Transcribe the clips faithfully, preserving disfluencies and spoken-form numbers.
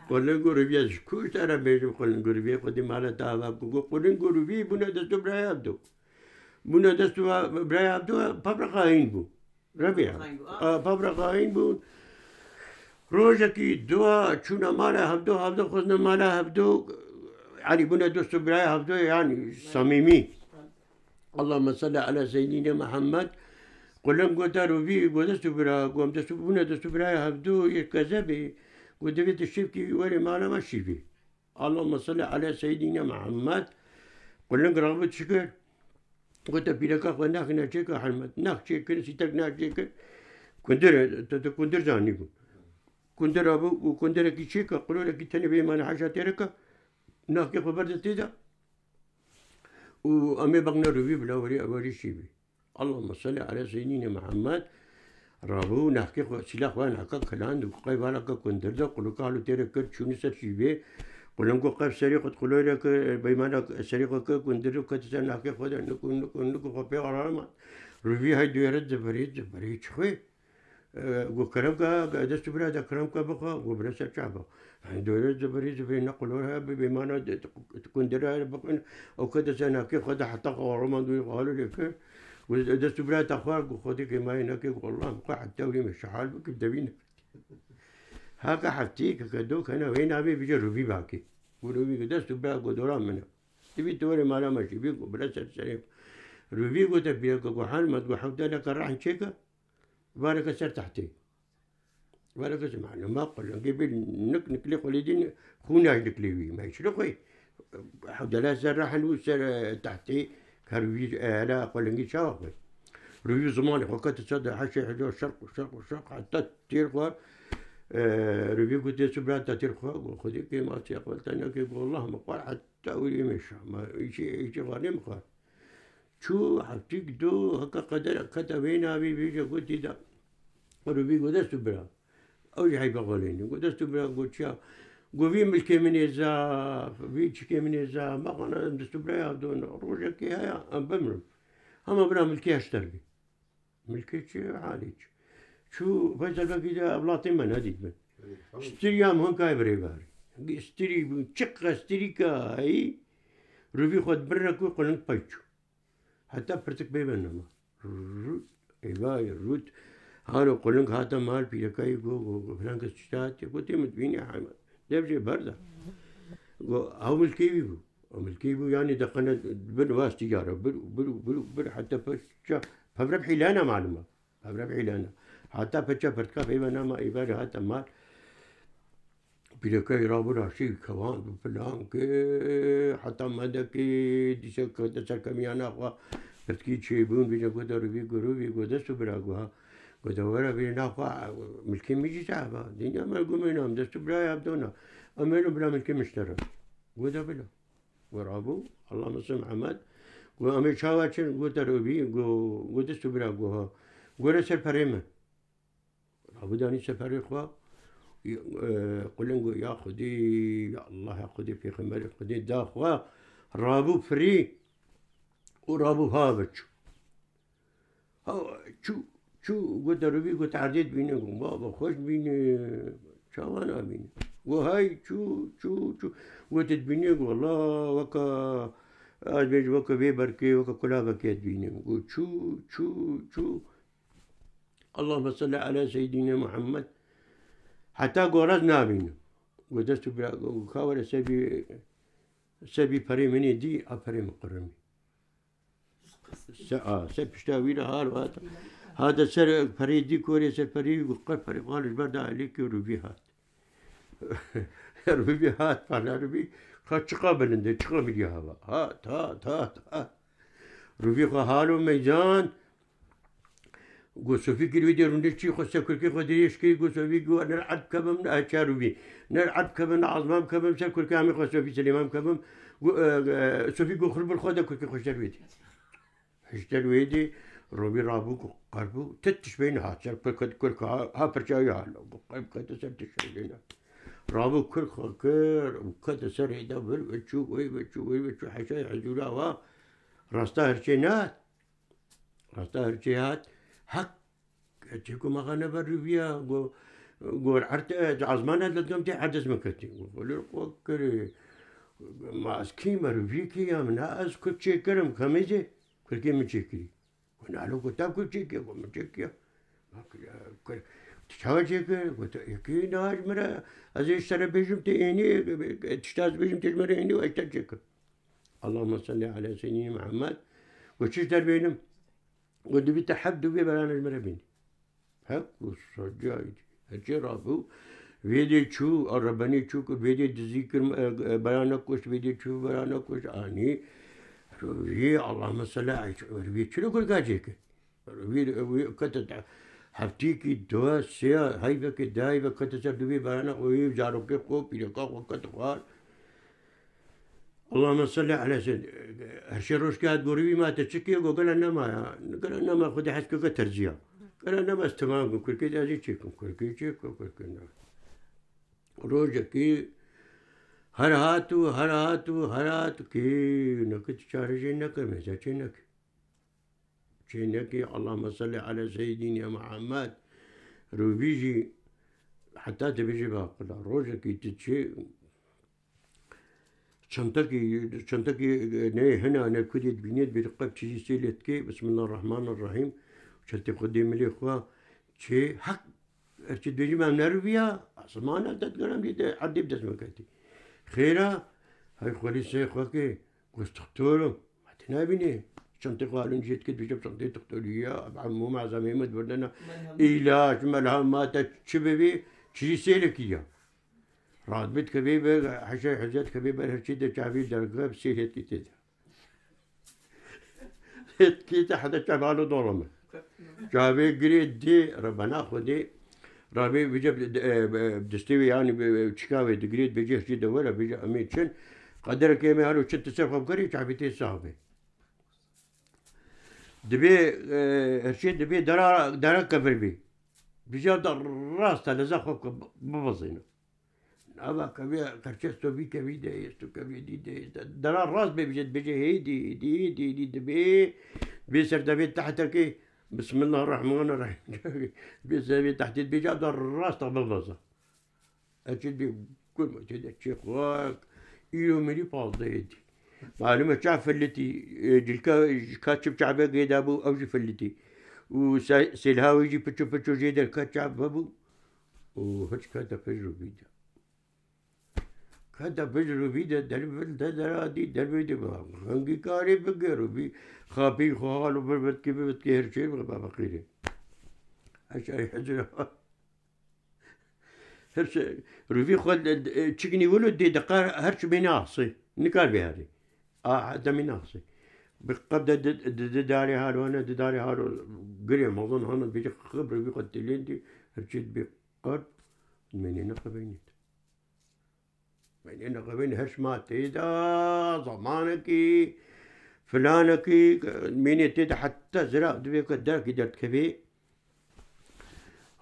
Qulingo Rûvî, ez ji ku ji te re bêjim, Qulingo Rûvî, xwedî mala te ava bû. Got, Qulingo Rûvî bûne dest û birayê Evdo. Bûne dest û birayê Evdo, pevre xayîn bû. Revî. Xayîn bû, a. A, pevre xayîn bû. Rojekî dua çûne mala Evdo, Evdo xwezne mala Evdo. Elî bûne dost û birayê Evdo, yanî samîmî. Allahümme salli ala seyyidine Muhammed. Qulingo gote Rûvî, got dest û bira, got em dest û, bûne dest û birayê Evdo, yê kezebê. Got divê tu şivkî werê mala me şivî. Allahümme salli ala seyyidine Muhammed. Quling rabû çi kir? Gote pîreka xwe nex neçêka Helmet. Nex çêkir, sîtek nex çêkir. Kundir, tu, tu kundir zanî bû. Kundir rabû û kundirekî çêka, qulorekî tenê bê mane heşa têreka. Nexkê xwe berde tê de. Û em ê bexne Rûvî bila werî, werî şivî. Allahümme salli ala seyyidine Muhammed. Rabû nexkê xwe, sîla xwe nexka kiland û qey valaka kundir de, qulika halo têre kir, çûnî ser şîvê. Qulingo qey serê xwe qulore kir, beymana serê xwe kir kundir û kete ser nexkê xwe de, niku, niku, niku xwe pê arama. Rûvî hay duyere zivirî, zivirî çi xwe? E, got, kerem ke, dest û bira de kerem ke bixwe, got, bira ser çava. Dore zibirî, zibirî ne qulor he, bi, bi mana de, kundira he, bikin, o ke de senakê xwe de heta xwe roman dû xalo lê kir. Got, dest û bira te xwar, got, xwedê kê mayê nekê, got, Allah, xwe heta wî me şehal bikir, devî ne. Haka heftî, ke, ke do, kene, wê navê bije Rûvî bakê. Got, Rûvî, got, dest û bira, got, dora min e. Divî tu were mala me jî, bî, got, bira ser serê. Rûvî, got, te pîreke, got, Helmet, got, hewdaleke rehn çêke. Vareke ser tehtê. Vareke ser, malûm e, qulingê bê nik niklê xwe lê dîn, xûna jî niklê wî. Me çi xwe? Hewdele ser rehn û ser, e, tehtê, ker wî, e, hele qulingî çawa xwe? Rûvî zimanê xwe kete ser de heşê heca şerq û şerq û şerq heta têr xwe, e, Rûvî got, dê çi bira te têr xwe, got, Xwedê kê ma çê xwe te neke, got, Allah me xwar heta wî mêşa. Ma îçê, îçê xwe nê min xwar. Çû heftîk du, heke qeder kete wê navî vî je gotî de. Rûvî got, dest û bira. Ew jî heybe xwe lênî. Got, dest û bira, got, çiya? Got, vî milkê min ê zaf, vî çikê min ê zaf. Me xwe ne, em dest û bira ya don. Rojekê heye, em bimrin. Hema bira milkê heşter bî. Milkê çi, halê çi? Çû Feysel Bekî de evlatê me nedît min. Stirî ya min kay birêvarî. Stirî bû, çiqa stirîka heyî, Rûvî xwe dibirre ku quling pey çû. Heta pirtik bêbe nema. Rût, êvayê rût. Halo quling hate mal, pîrekayî go, go, go, filan kes tişta hatiye. Go tê min dibînî heywan. Dev jê berda. Go, ew milkê wî bû. Ew milkê bû, yanî deqene bin wastî cara. Bir, bir, bir, bir, heta peça, pevre bihîlana malûma. Pevre bihîlana. Heta peça pirtika peyve nama, êvarê hate mal. Pîrekayî rabû raşî kewand û filan ke, heta mendekê dîse kete ser kemiyana xwe, pirtkî çêbûn, vîne gote Rûvî, go Rûvî, go dest û bira, go ha. Gote were vîne naxwe, milkê min jî çava. Dinya me gumê nam, dest û bira ya dona. Em êno bila milkê min ji te re. Gote bila. Go rabû, Allah mesin Mihemed. Go em ê çawa çin, gote Rûvî, go, go dest û bira, go ha. Gore ser perê min. Rabû danî seferê xwe, e, quling got, ya Xwedê, ya Allah, ya Xwedê, pêxemberê Xwedê da xwe, rabû firî û rabû ha ve çû. Ha, çû, çû, gote Rûvî, gote erdê dibîne, got, baba, xweş dibîne, çawa nabîne? Got, hay, çû, çû, çû. Gote dibîne, got, wela, weke, ez bêjim, weke vê berkê, weke kulavekê dibîne. Got, çû, çû, çû. Allahümme salli ala seyyidine Muhammed. Heta goraz nabînim. Got dest û bira, got ka were sebî, sebî perê min ê dî, a perê min qirimî. Se, a, se pişta wî re hal hate. Hate ser perê dî, korê ser perê, got qe perê, qal ji ber da elî ki Rûvî hat. Rûvî hat, pana Rûvî, ka çiqa bilind e, çiqa mîrî hava. Hat, hat, hat, hat. Rûvî xwe halo meydan, Go Sofî kir wê dê rûniştî xwe ser kurkê xwe dirêj kir, go Sofî go ner erd kevim, e, çar û bî. Ner erd kevim, ne azman kevim, ser kurkê amê xwe Sofî Silêman kevim. Go, e, e, Sofî go xir bir xwe de kurkê xwe ji der wê dê. Ji der wê dê, Rûvî rabû, go qerbû, ti tişt beyne hat, ser kurk, kurk ha, ha pirça wî halo. Go qeyb kete ser tişt beyne. Rabû kurk xwe kir, û kete ser hêda vir ve çû, wê ve çû, wê ve çû, heşayê hezûra wa, rasta hirçê nehat. Rasta hirçê hat, hek, çêko me xane ber Rûviya, go, Gor erd, e, azmana didim tê erdez min ketî. Xwelê xwe kirê. Ma ez kî me, rûvî kî ya min? Ha, ez kurd çêkirim, kemê jê kurkê min çêkirî. Got, "Nalo, got, te kurd çêkiya?" Got, "Min çêkiya." Got, "Tu çawa çêkir?" Got, "Yekî niha ji min re, ez ê ji te re bêjim tê ênî, tişta ez bêjim tê ji min re ênî û ez te çêkim." Allahümme salli ala seyyidina Muhammed. Got, "Çi ji te re bênim?" Got, "Dibî te heft dûvê berana ji min re bînî." Heft û sed carî. Her çi rabû, vê dê çû, a rebenî çû, vê dê dizî kir, e, e, berana kuşt, vê dê çû, berana kuşt, anî. Rûvî, Allahümme salli ala, rûvî çilo kurka çêkir. Rûvî, rûvî kete te, heftîkî, du, sê, heyvekê, du heyve kete ser dûvê berana, û wî zarokê xwe, pîreka xwe kete xwar. Allahümme salli ala seyyid-, her şey roj kağıt gorî wî ma te çi kê, go gela nema ya. Gela nema, Xwedê hez keke terziya. Gela nema, ez temam kim, kurkê de ez ê çêkim, kurkê çêkim, kurkê ne. Rojekî her hat û her hat û her hat û kê neke tu çare jê neke, mêze çê neke. Çê neke, Allahümme salli ala seyyidina Muhammed. Rûvî jî heta dibêje be aqila. Rojekî tu çê Çentekî, çentekî, e, ne hina, ne kudê dibînê, dibê qep çijî sêlê dikê, Bismillahirrahmanirrahîm. Çentê xwe dê milê xwe, çê heq, her çi dibêjim em nerûviya, asmana te digerim dî de erdê bi dest min ketî. Xêra, hey xwelî sê xwe ke, goz doktor im. Ma te nabînê. Çentê xwe alûn jê dikê, dibêje çentê doktorî ya, em hemû malzemeyê me dibirdene. Melhem. Îlaç, melhem, ma te çi bibî, çijî sêlekî ya. Radbit kevê be, heşay hezet kevê ber herçî de çavî derge bi sê hetkî tê de. Hetkî te hede çavalo dolame. Çavê girê dê, rebena Xwedê, rabê vîce bi, e, bi, distê wê, yanî bi, bi çika wê digirê, dibêje herçî de were, bêje em ê çin. Qedereke me halo çi tu ser xwe bikerî, çavê tê sax be. Dibê, e, herçî dibê dera, dera kevir bî. Bîja de rast e, leza xwe ke bibizîne. Nava kevê, qerçe stovî kevî de, stovî kevî dî de, dera rast bê bije, dibêje hêdî, hêdî, hêdî, hêdî dibê, bê ser devê tehtekê, Bismillahirrahmanirrahîm. Bê ser devê tehtê dibêje, ev de rast e, bibaza. Ez çi dibê, kurma tê de çê xwak, îro mirî pazdehê dî. Malum e ça filitî, e, cilka, ka çi bi çavê gêda bû, ew jî filitî. Û se-, sêlha wê jî piço piço jê derket çav hebû. Û hiç kete pêş rûvî de. Kete pêş rûvî de, dervil de deradî, dervê de bi hengî karê bike, rûvî xapî xwe halo bir bitkî, bir bitkî her şey bike, baba qîrê. Eşay hicra. Her şey, rûvî xwe de, de, çiknî wilo dê diqar her çi bê nasê. Nikar bê herê. A, heta mî nasê. Bi qeb de di, di, di darê halo hene, di darê halo girê mezin hene, bêje xib rûvî xwe tilên dî, her çi dibê qerb, menê ne qebeynî. Menê ne qebeynî, her şima tê de, zamanekî, filanekî, menê tê de heta zira dibê ke derekî derdikevê.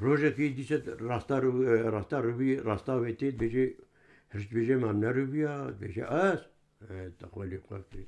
Rojekî dîse rasta rû-, rasta rûvî, rasta wê tê dibêje, hirç dibêje, ma nerûviya, dibêje ez. E, te xwelî xwe kir.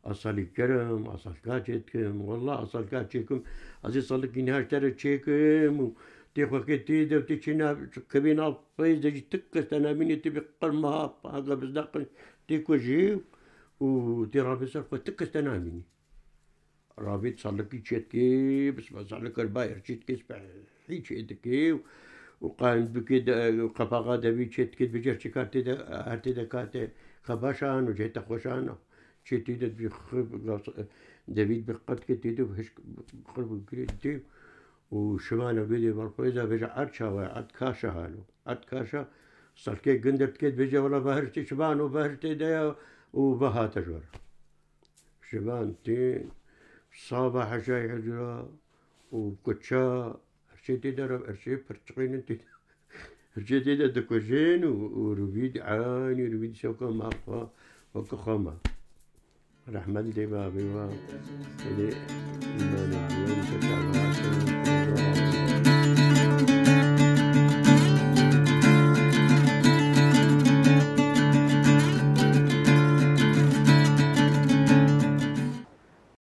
Asalî kerim, asalka çê dikim. Wallah asalka çêkim. Ez ê salikî niha ji te re çêkim û tê xwekê tê de û tê çê nav, kevê nav peyz de jî ti kes te nabînê, tê bê qir meha, heke bizda qin tê kujê û tê rabê ser xwe, ti kes te nabînî. Rabît salikî çêdikê, bi spe salik kir bayir çêdikê, spehî çêdikê û, û qayim dikê de, qepaxa devî çêdikê, dibêje çi kar tê de, her tê de kate, ka baş an û cê te xweş an. Çê tê de dibî xir, devî dibî qet ke tê de hişk xir bi girê dê û şivana gudê balxwêza bêje erd çawa, erd kaşa halo. Erd kaşa, salikê gindir dikê, dibêje wela behiştê şivan û behiştê de ya û ve hate ji we re. Şivan tên, sava heşay hicra û kuça, her şey tê de re, her şey pirçiqînin tê de. Her şey tê de dikujên û, û rûvî di, eynî rûvî di sewka ma xwe, weke xwe ma. Rehmet dê babê wa. Dê îmanê diyên te çawa.